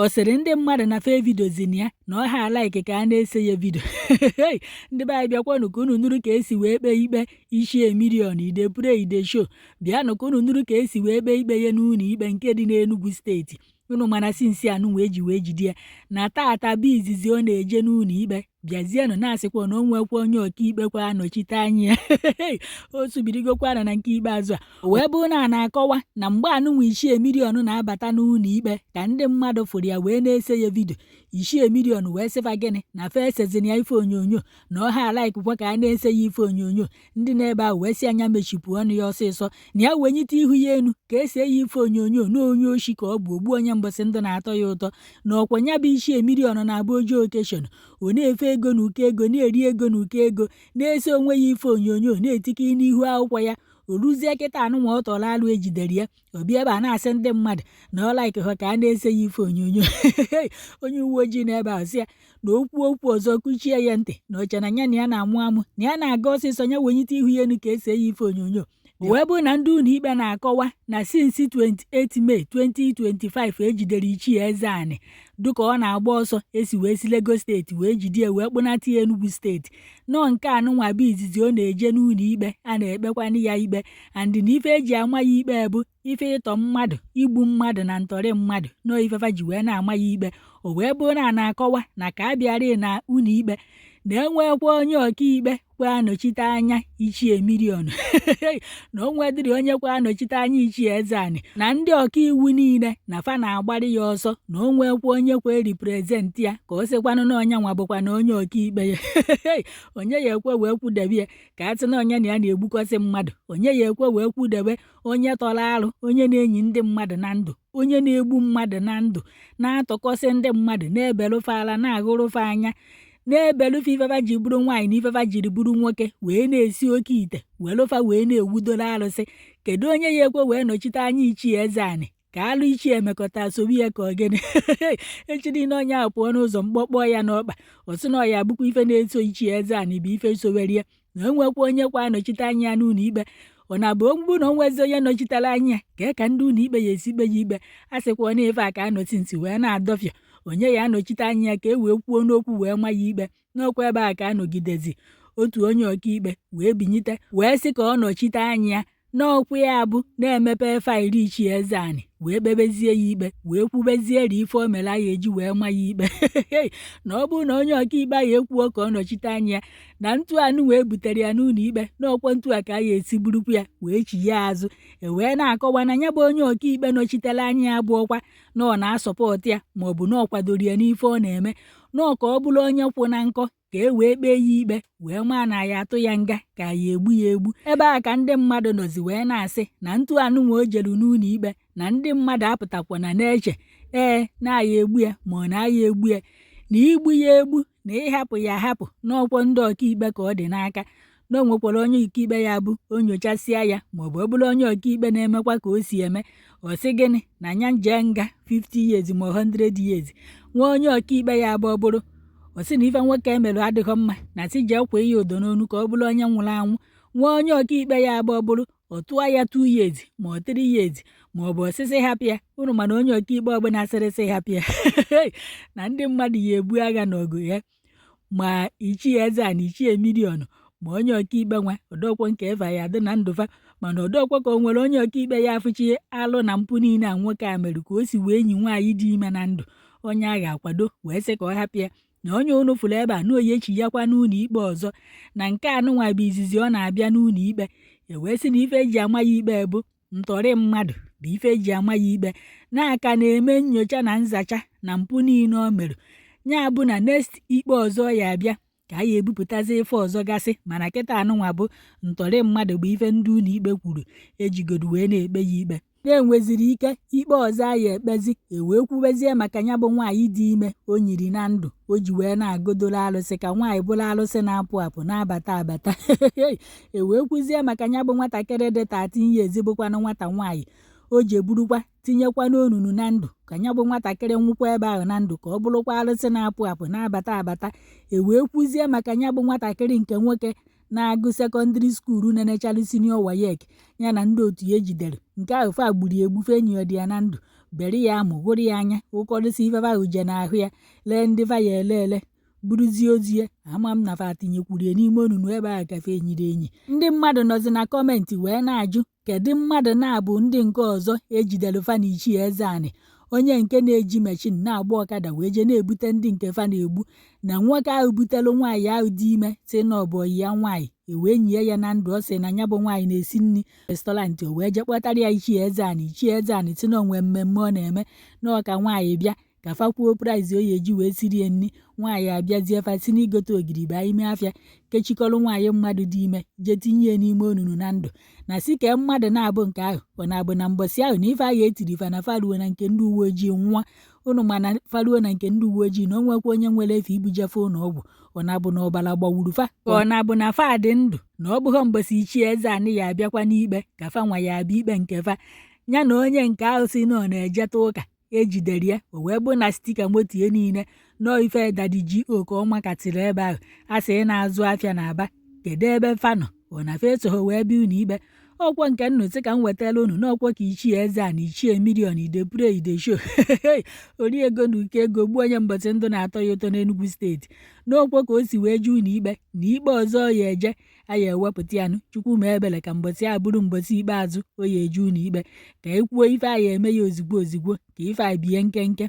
Ọ sịrị ndị mmadụ na fe videozina ya, na ọ ha a-like ka a na-ese ya video. Ndị be anyị, bịakwanụ ka unu nụrụ ka esi wee kpee ikpe Ichie Million. I dey play, i dey show. Bịanụ ka unu nụrụ ka esi wee kpee ikpe ya n'ụlọ ikpe nke dị n'Enugu Steeti. Unu mana since anụnwa eji wee jide ya, na tata bụ izizi ọ na-eje n'ụlọ ikpe. Bịazienụ na-asịkwa na o nwekwa onye ọkaikpe kwa anọchite anya ya. O subirigokwana na nke ikpeazụ a wee bụrụ na a na-akọwa na mgbe anụnwa Ichie Million na-abata n'ụlọ ikpe, ka ndị mmadụ fụrụ ya wee na-ese ya video. Ichie Million wee sịfa gịnị? Na fa esezina ya ife onyonyo, na ọ ha a-likekwa ka a na-ese ya ife onyonyo. Ndị na-ebe ahụ wee sị anya mechipụ ọnụ ya ọsịsọ, na ya wenyite ihu ya enu ka ese ya ife onyonyo, na onye oshi ka ọ bụ, ogbu onye mbọsị ndụ na-atọ ya ụtọ. Na ọkwa ya bụ Ichie Million na-abụ oje occasion, ọ na-efe ego na ụkọ ego, na-eri ego na ụkọ ego, na-ese onwe ya ife onyonyo, na-etikọ n'ihu akwụkwọ ya. O ruzie kịta anụnwa ọ tọrọ alụ, ejidere ya, ọ bịa ebe a na-asị ndị mmadụ na ọ like ha ka a na-ese ya ife onyonyo. Onye uwe ojii n'ebe ahụ sị ya na okwu okwu ọzọ, kuchie ya ntị, na ọcha na ya na ya na-amụ amụ, na ya na-aga ọsịsọ, ya wenyite ihu ya enu ka ese ya ife onyonyo. Wee bụrụ na ndị ụlọ ikpe na-akọwa na since 28 May 2025 ejidere Ichie Ezeani, dịka ọ na-agba ọsọ esi wee si Lagos Steeti wee jide ya wee kpụnata ya Enugu Steeti, nọọ nke anụnwa bụ izizi ọ na-eje n'ụlọ ikpe a na-ekpekwanụ ya ikpe. And na ife eji ama ya ikpe bụ ife ịtọ mmadụ, igbu mmadụ na ntọrị mmadụ, nọọ ifefa ji wee na-ama ya ikpe. O wee bụrụ na a na-akọwa na ka a bịara na ụlọ ikpe, na enwekwa onye ọkaikpe kwa anọchite anya Ichie Million, na o nwedịrị onye kwa anọchite anya Ichie Ezeani, na ndị ọkaiwu niile na fa na-agbarị ya ọsọ, na o nwekwa onye kwa represent ya, ka ọ sịkwanụ na onye nwa bụkwa na onye ọkaikpe ya. Onye ya ekwe wee kwudebe ya ka a sị na onye na ya na-egbukọsị mmadụ? Onye ya ekwe wee kwudebe onye tọrọ arụ, onye na-enyi ndị mmadụ na ndụ, onye na-egbu mmadụ na ndụ, na-atọkọsị ndị mmadụ, na-ebelụfe ala, na-aghụrụfe anya, na-ebelụfe ifefa ji bụrụ nwaanyị na ifefa jiri bụrụ nwoke, wee na-esi oke ite, welụfa wee na-ewudoro arụsị? Kedu onye ya ekwe wee nọchite anya Ichie Ezeani ka alụ ichie emekọta sobi ya ka ọ gịnị? Echi niile onye ahụ pụọ n'ụzọ, mkpọkpọ ya n'ọkpa, ọ sị na ọ ya bụkwa ife na-eso Ichie Ezeani bụ ife sowere ya, na o nwekwa onye kwa anọchite anya ya n'ụlọ ikpe. Ọ na-abụ ogbugbu na onwezi onye nọchitere anya ya, ka ndị ụlọ ikpe ya esi kpe ya ikpe? A sịkwa na ife a ka anọsi ntị wee na-adọfịa onye ya anọchite anya ya ka e wee kwuo n'okwu wee ma ya ikpe. N'okwu ebe a ka anọgidezi otu onye ọkaikpe wee binyite wee sị ka ọ nọchite anya ya n'ọkwa ya bụ na-emepe file Ichie Ezeani, wee kpebezie ya ikpe, wee kwubezieri ife o mere ya eji wee ma ya ikpe. Na ọ bụrụ na onye ọkaikpe ya ekwuo ka ọ nọchite anya ya, na ntu anụ wee butere ya n'ụlọ ikpe, n'ọkwa ntu a ka a ya esi burukwu ya wee chi ya azụ. E wee na-akọwa na ya bụ onye ọkaikpe nọchitere anya ya bụ ọkwa na ọ na-asupport ya, ma ọ bụ na ọ kwadoro ya n'ife ọ na-eme, nọọ ka ọ bụrụ onye kwụ na nkọ ka e wee kpee ya ikpe, wee maa na ya atụ ya nga ka ya egbu ya egbu. Ebe a ka ndị mmadụ nọzi wee na-asị na ntu anụnwa o jelu n'ụlọ ikpe, na ndị mmadụ apụtakwa na na-eche ee na ya egbu ya, ma ọ na-aya egbu ya, na igbu ya egbu na ịhapụ ya ahapụ, n'ọkwọ ndị ọkaikpe ka ọ dị n'aka, na o nwekwara onye ọkaikpe ya bụ o nyochasịa ya, maọbụ ọ bụrụ onye ọkaikpe na-emekwa ka o si eme, ọ sị gịnị? Na nya jee nga 50 years ma 100 years. Nwa onye ọkaikpe ya bụ ọ bụrụ ọ sị na ife nwoke emerụ adịghị mma, na sị jee kwee ya ụdọ n'onu ka ọ bụrụ onye nwụrụ anwụ. Nwa onye ọkaikpe ya bụ ọ bụrụ ọ tụọ ya 2 years ma ọ 3 years, ma ọ bụ ọsịsị hapụ ya. Unu mana onye ọkaikpe ọbụla sịrịsị hapụ ya, na ndị mmadụ ya ebu agha n'ọgụ ya, ma Ichie Ezeani, Ichie Million, ma onye ọkaikpe nwa ọdọkwo nke efe ya dị na ndụfa. Mana ọdọkwo ka o nwere onye ọkaikpe ya afụchi alụ na mpụ niile a nwoke a mere, ka o si wee nyi nwaanyị dị ime na ndụ, onye a ga-akwado wee sị ka ọ hapụ ya. Na onye unu fụrụ ebe a na oyi echi ya kwa n'ụlọ ikpe ọzọ, na nke anụnwa bụ izizi ọ na-abịa n'ụlọ ikpe. E wee sị na ife eji ama ya ikpe bụ ntọrị mmadụ bụ ife eji ama ya ikpe, na-aka na-eme nyocha na nzacha na mpụ niile o mere ya, bụ na next ikpe ọzọ ya abịa ka a ya ebupụtazi ife ọzọ gasị. Mana kịta anụnwa bụ ntọrị mmadụ bụ ife ndị ụlọ ikpe kwuru ejigodo wee na-ekpe ya ikpe. Na-enweziri ike ikpe ọzọ a ya ekpezi, e wee kwubezie maka ya bụ nwaanyị dị ime o nyiri na ndụ, o ji wee na-agodoro alụsị ka nwaanyị bụrụ alụsị na-apụ apụ, na-abata abata. E wee kwuzie maka ya bụ nwatakịrị dị 13 years, bụkwanụ nwata nwaanyị o ji eburukwa tinyekwa n'onunu na ndụ, ka ya bụ nwatakịrị nwụkwa ebe ahụ na ndụ, ka ọ bụrụkwa alụsị na-apụ apụ, na-abata abata. E wee kwuzie maka ya bụ nwatakịrị nke nwoke na-agụ secondary school, na-enechalụ senior WAEC ya na ndị otu ya ejidere nke ahụ fa gburu egbu, fe enyi ya dị ya na ndụ. Bere ya amụ, ghụrụ ya anya, ghụkọrịsị ife fa uje n'ahụ ya, lee ndị fa ya ele ele, buruzie ozu ya. Ama m na fa tinyekwuru ya n'ime onunu ebe ahụ ka fa enyiri enyi. Ndị mmadụ nọzi na comment wee na-ajụ, kedu mmadụ na-abụ ndị nke ọzọ ejidere fa na Ichie Ezeani, onye nke na-eji machine na-agba ọkada wee jee na-ebute ndị nke fa na-egbu, na nwoke ahụ butelu nwaanyị ahụ dị ime sị na ọ bụ ọyị ya nwaanyị, e wee nyie ya na ndụ. Ọ sị na ya bụ nwaanyị na-esi nri restaurant, o wee jee kpọtara ya Ichie Ezeani. Ichie Ezeani sị na o nwee mmemme ọ na-eme, na ọ ka nwaanyị bịa ka fa kwuo price o ya eji wee siri ya nri. Nwaanyị abịazie, fa si n'igote ogiri baa ime afịa, kechikọrọ nwaanyị mmadụ dị ime, jee tinye ya n'ime onunu na ndụ. Na si kee mmadụ na-abụ nke ahụ, ọ na-abụ na mbọsị ahụ na ife ahụ etiri fa na fa ruo na nke ndị uwe ojii nwa ụnụ, mana fa ruo na nke ndị uwe ojii na o nwekwa onye nwere efe ibujefe ụlọ ọgwụ. Ọ na-abụ na ọbara gbawuru fa, ka ọ na-abụ na fa dị ndụ, na ọ bụghọ mbọsị Ichie Ezeani ya abịakwa n'ikpe ka fa nwa ya abịa ikpe nke fa ya na onye nke ahụ si na ọ na-ejeta ụka ejidere ya. O wee bụ na sticker moto ya niile nọọ ife Daddy G.O ka ọ makatịrị ebe ahụ a sị na-azụ afịa na Aba. Kedu ebe fa nọ? Ọ na fa esogho wee bịa unu ikpe ọkwọ nke nnụ sị ka m wetara unu n'ọkwọ ka Ichie Ezeani, Ichie Million, I dey pray, I dey show, ori ego na uke ego, gbuo onye mbọchị ndụ na-atọ ya ụtọ n'Enugu Steeti, n'ọkwọ ka o si wee jee unu ikpe na ikpe ọzọ ya eje a ya ewepụta ya nụ. Chukwu ma ebele ka mbọchị a bụrụ mbọchị ikpeazụ o ya eje unu ikpe, ka e kwuo ife a ya eme ya ozigbo ozigbo, ka ife a bie nkenke.